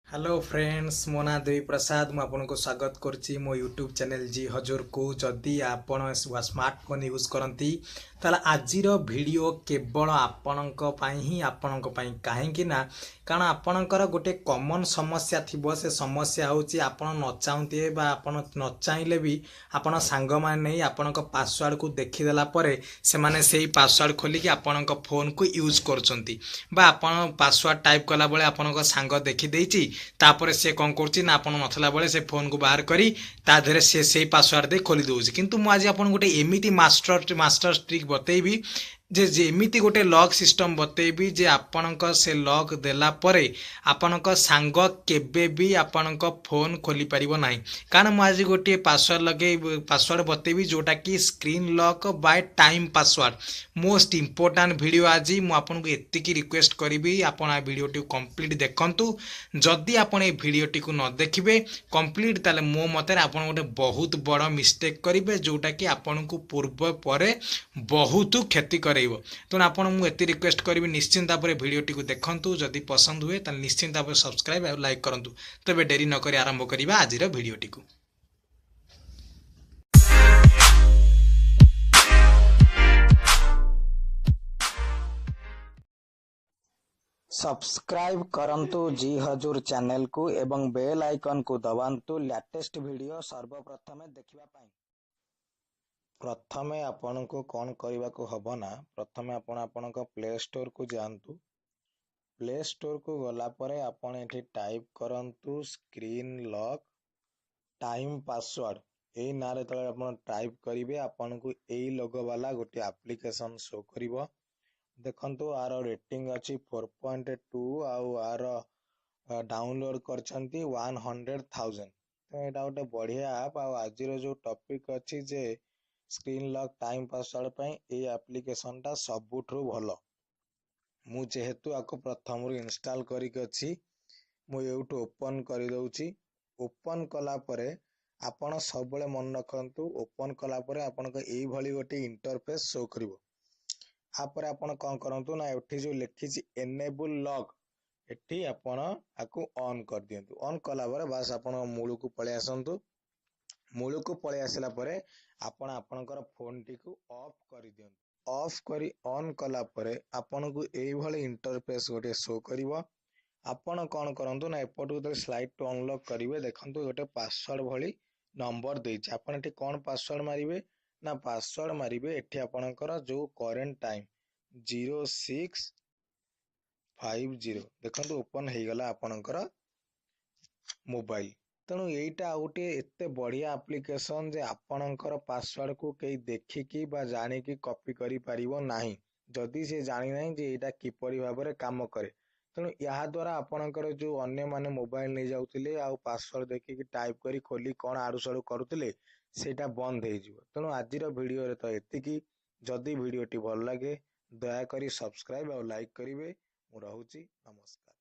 Hello friends, ମୋ ନାଁ ଦେବୀ ପ୍ରସାଦ। ମୁଁ ଆପଣଙ୍କୁ ସ୍ୱାଗତ କରୁଛି ମୋ ୟୁଟ୍ୟୁବ୍ ଚ୍ୟାନେଲ୍ ଜି ହଜୁରକୁ। ଯଦି ଆପଣ ସ୍ମାର୍ଟଫୋନ୍ ୟୁଜ୍ କରନ୍ତି, ତାହେଲେ ଆଜିର ଭିଡ଼ିଓ କେବଳ ଆପଣଙ୍କ ପାଇଁ ହିଁ ଆପଣଙ୍କ ପାଇଁ। କାହିଁକି ନା କାରଣ ଆପଣଙ୍କର ଗୋଟେ କମନ୍ ସମସ୍ୟା ଥିବ। ସେ ସମସ୍ୟା ହେଉଛି, ଆପଣ ନ ଚାହୁଁଥିବେ ବା ଆପଣ ନ ଚାହିଁଲେ ବି ଆପଣ ସାଙ୍ଗମାନେ ନେଇ ଆପଣଙ୍କ ପାସୱାର୍ଡ଼କୁ ଦେଖିଦେଲା ପରେ ସେମାନେ ସେଇ ପାସୱାର୍ଡ଼ ଖୋଲିକି ଆପଣଙ୍କ ଫୋନ୍କୁ ୟୁଜ୍ କରୁଛନ୍ତି, ବା ଆପଣ ପାସୱାର୍ଡ଼ ଟାଇପ୍ କଲାବେଳେ ଆପଣଙ୍କ ସାଙ୍ଗ ଦେଖିଦେଇଛି। ତାପରେ ସେ କ'ଣ କରୁଛି ନା, ଆପଣ ନଥିଲା ବେଳେ ସେ ଫୋନ୍କୁ ବାହାର କରି ତା ଦେହରେ ସେ ସେଇ ପାସୱାର୍ଡ଼ ଦେଇ ଖୋଲି ଦେଉଛି। କିନ୍ତୁ ମୁଁ ଆଜି ଆପଣଙ୍କୁ ଗୋଟେ ଏମିତି ମାଷ୍ଟର ଟ୍ରିକ୍ ବତେଇବି ଯେ ଏମିତି ଗୋଟେ ଲକ୍ ସିଷ୍ଟମ୍ ବତେଇବି ଯେ ଆପଣଙ୍କ ସେ ଲକ୍ ଦେଲା ପରେ ଆପଣଙ୍କ ସାଙ୍ଗ କେବେ ବି ଆପଣଙ୍କ ଫୋନ୍ ଖୋଲିପାରିବ ନାହିଁ। କାରଣ ମୁଁ ଆଜି ଗୋଟିଏ ପାସୱାର୍ଡ଼ ଲଗେଇ ପାସୱାର୍ଡ଼ ବତେଇବି, ଯେଉଁଟାକି screen lock by time password. Most important video ଆଜି। ମୁଁ ଆପଣଙ୍କୁ ଏତିକି ରିକ୍ୱେଷ୍ଟ କରିବି, ଆପଣ ଏ ଭିଡ଼ିଓଟିକୁ କମ୍ପ୍ଲିଟ୍ ଦେଖନ୍ତୁ। ଯଦି ଆପଣ ଏ ଭିଡ଼ିଓଟିକୁ ନ ଦେଖିବେ କମ୍ପ୍ଲିଟ୍, ତାହେଲେ ମୋ ମତରେ ଆପଣ ଗୋଟେ ବହୁତ ବଡ଼ ମିଷ୍ଟେକ୍ କରିବେ, ଯେଉଁଟାକି ଆପଣଙ୍କୁ ପୂର୍ବ ପରେ ବହୁତ କ୍ଷତି କରେଇବ। ତେଣୁ ଆପଣ ମୁଁ ଏତେ ରିକ୍ୱେଷ୍ଟ କରିବି, ନିଶ୍ଚିନ୍ତ ଭାବରେ ଭିଡ଼ିଓଟିକୁ ଦେଖନ୍ତୁ। ଯଦି ପସନ୍ଦ ହୁଏ, ତାହେଲେ ନିଶ୍ଚିନ୍ତ ଭାବରେ ସବସ୍କ୍ରାଇବ୍ ଆଉ ଲାଇକ୍ କରନ୍ତୁ। ତେବେ ଡେରି ନକରି ଆରମ୍ଭ କରିବା ଆଜିର ଭିଡ଼ିଓଟିକୁ। ସବସ୍କ୍ରାଇବ୍ କରନ୍ତୁ ଜି ହଜୁର ଚ୍ୟାନେଲକୁ ଏବଂ ବେଲ୍ ଆଇକନ୍କୁ ଦବାନ୍ତୁ ଲାଟେଷ୍ଟ ଭିଡ଼ିଓ ସର୍ବପ୍ରଥମେ ଦେଖିବା ପାଇଁ। ପ୍ରଥମେ ଆପଣଙ୍କୁ କ'ଣ କରିବାକୁ ହେବ ନା, ପ୍ରଥମେ ଆପଣ ଆପଣଙ୍କ ପ୍ଲେ ଷ୍ଟୋରକୁ ଯାଆନ୍ତୁ। ପ୍ଲେ ଷ୍ଟୋରକୁ ଗଲା ପରେ ଆପଣ ଏଠି ଟାଇପ୍ କରନ୍ତୁ ସ୍କ୍ରିନ୍ ଲକ୍ ଟାଇମ୍ ପାସୱାର୍ଡ଼। ଏଇ ନାଁରେ ଯେତେବେଳେ ଆପଣ ଟାଇପ୍ କରିବେ, ଆପଣଙ୍କୁ ଏଇ ଲୋଗୋ ବାଲା ଗୋଟିଏ ଆପ୍ଲିକେସନ୍ ଶୋ କରିବ। ଦେଖନ୍ତୁ, ଆର ରେଟିଂ ଅଛି 4.2 ଆଉ ଆର ଡାଉନଲୋଡ୍ କରିଛନ୍ତି 100,000। ତ ଏଇଟା ଗୋଟେ ବଢ଼ିଆ ଆପ୍। ଆଉ ଆଜିର ଯେଉଁ ଟପିକ୍ ଅଛି ଯେ ସ୍କ୍ରିନ୍ ଲକ୍ ଟାଇମ୍ ପାସୱାର୍ଡ଼ ପାଇଁ ଏଇ ଆପ୍ଲିକେସନ୍ଟା ସବୁଠୁ ଭଲ। ମୁଁ ଯେହେତୁ ଆକୁ ପ୍ରଥମରୁ ଇନଷ୍ଟଲ୍ କରିକି ଅଛି, ମୁଁ ଏଇଠୁ ଓପନ୍ କରିଦେଉଛି। ଓପନ୍ କଲା ପରେ ଆପଣ ସବୁବେଳେ ମନେ ରଖନ୍ତୁ, ଓପନ୍ କଲା ପରେ ଆପଣଙ୍କ ଏଇଭଳି ଗୋଟେ ଇଣ୍ଟରଫେସ୍ ଶୋ କରିବ। ତାପରେ ଆପଣ କ'ଣ କରନ୍ତୁ ନା, ଏଠି ଯେଉଁ ଲେଖିଛି ଏନେବୁଲ୍ ଲକ୍, ଏଠି ଆପଣ ଆକୁ ଅନ୍ କରିଦିଅନ୍ତୁ। ଅନ୍ କଲା ପରେ ବାସ୍ ଆପଣ ମୂଳକୁ ପଳେଇ ଆସନ୍ତୁ। ମୂଳକୁ ପଳେଇ ଆସିଲା ପରେ ଆପଣ ଆପଣଙ୍କର ଫୋନ୍ଟିକୁ ଅଫ୍ କରିଦିଅନ୍ତୁ। ଅଫ୍ କରି ଅନ୍ କଲା ପରେ ଆପଣଙ୍କୁ ଏଇଭଳି ଇଣ୍ଟରଫେସ୍ ଗୋଟିଏ ଶୋ କରିବ। ଆପଣ କ'ଣ କରନ୍ତୁ ନା, ଏପଟକୁ ଯେତେବେଳେ ସ୍ଲାଇଡ୍ ଟୁ ଅନଲକ୍ କରିବେ, ଦେଖନ୍ତୁ ଗୋଟେ ପାସୱାର୍ଡ଼ ଭଳି ନମ୍ବର ଦେଇଛି। ଆପଣ ଏଠି କ'ଣ ପାସୱାର୍ଡ଼ ମାରିବେ ନା, ପାସୱାର୍ଡ଼ ମାରିବେ ଏଠି ଆପଣଙ୍କର ଯେଉଁ କରେଣ୍ଟ ଟାଇମ୍ 0650। ଦେଖନ୍ତୁ, ଓପନ୍ ହେଇଗଲା ଆପଣଙ୍କର ମୋବାଇଲ। ତେଣୁ ଏଇଟା ଆଉ ଗୋଟିଏ ଏତେ ବଢ଼ିଆ ଆପ୍ଲିକେସନ୍ ଯେ ଆପଣଙ୍କର ପାସୱାର୍ଡ଼କୁ କେହି ଦେଖିକି ବା ଜାଣିକି କପି କରିପାରିବ ନାହିଁ, ଯଦି ସେ ଜାଣିନାହିଁ ଯେ ଏଇଟା କିପରି ଭାବରେ କାମ କରେ। ତେଣୁ ଏହାଦ୍ୱାରା ଆପଣଙ୍କର ଯେଉଁ ଅନ୍ୟମାନେ ମୋବାଇଲ ନେଇଯାଉଥିଲେ ଆଉ ପାସୱାର୍ଡ଼ ଦେଖିକି ଟାଇପ୍ କରି ଖୋଲି କ'ଣ ଆଡ଼ୁ ସାଡ଼ୁ କରୁଥିଲେ, ସେଇଟା ବନ୍ଦ ହେଇଯିବ। ତେଣୁ ଆଜିର ଭିଡ଼ିଓରେ ତ ଏତିକି। ଯଦି ଭିଡ଼ିଓଟି ଭଲ ଲାଗେ, ଦୟାକରି ସବସ୍କ୍ରାଇବ୍ ଆଉ ଲାଇକ୍ କରିବେ। ମୁଁ ରହୁଛି, ନମସ୍କାର।